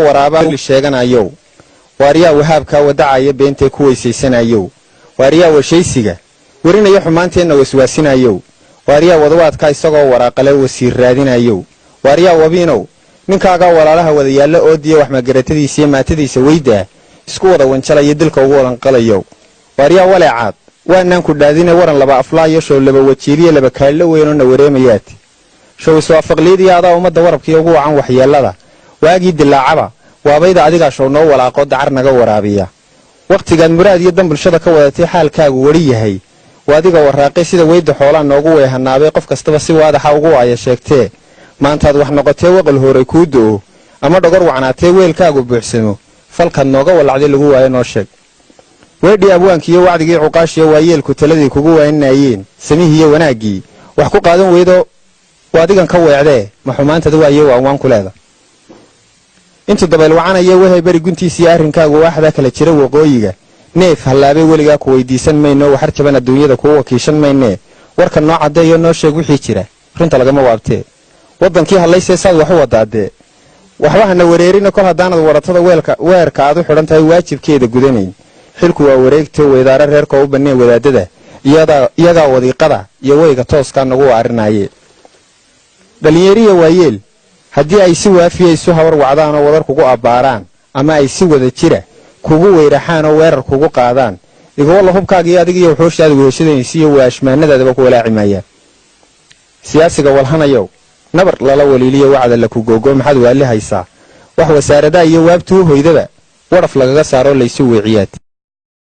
Waraaba sheeganayow, waaryaa wahaabkaa wadacaya beentee ku weysaysanayow, waaryaa washaysiga werinaya xumaanteenna waswaasinayow, waaryaa wadawaadka isagoo waraaqale wasiir raadinayow, waaryaa wabiinow ninkaagaa walaalaha wadayaalla oodiya wax magaratadiisa iyo maatadiisa weydaa isku wada wanjalaya dilka ugu wadanqalayow, waaryaa waleecaad waanaan ku dhaadine waran laba aflaayo show laba wajiiriyo laba kaadlo weynoo na wareemayaati show iswaafaqliyadiyo adaa ummadda warabkiiyo ugu wacan waxyeellada waagii dilaacaba waabayda adigaa show noo walaaqoo dacar naga waraabiya. Wakhtigaad muraad iyo dan bulshada ka wadatay xaalkaagu weli yahay waadiga waraaqay sida weyda xoolaa noogu weehanaabay qof kastaba si waadaxa ugu waaya sheegtee. Maantaad wax noqotee waqal hooray kuu do'o ama dhogor wacnaatee weelkaagu buuxsamo falkaad nooga walacday lagu waayo noo sheeg. Weedhii abwaankiiyo wacdigii cuqaashiyo waayeelku taladii kugu waaninayeen samihiiyo wanaaggii wax ku qaadan weydo waadigan ka weecdee ma xumaantada waaye waan ku leeda. Intuu dabayl wacanaya wahay beri guntiisiiyo arrinkaagu waaxdaa kala jira waqooyiga neef hallaabay weligaa ku weydiisan mayno waxar jaban adduunyada kuu wakiishan maynee warka noo caddeeyo noo sheeg wixii jira runta lagama waabtee. Waddankii hallaysee saad wax u wadaadee waxba hana wareerina kol haddaanad waratada weerka aad u xidhan tahay waajibkeeda gudanayn. Xilku waa wareegto weydaare reerka u banneen wadaadada iyagaa wadiiqada iyo weyga tooskaa nagu waarinaaye. Dhallinyariya waayeel haddii ay si waafiya isu habar wacdaan oo wadar kugu abbaaraan ama ay si wada jira kugu weyraxaan oo weerar kugu qaadaan igawalla hubkaaga iyo adiga iyo wuxuushaada weheshadaysiiyo waashmaanadaadaba ku walaaci maayaan. Siyaasiga walhanayow nabar lala waliiliyo wacda la ku googo maxaad waali haysaa wax wasaaradaha iyo waabtuu hoydaba waraf lagaga saaroo laysu weeciyaad.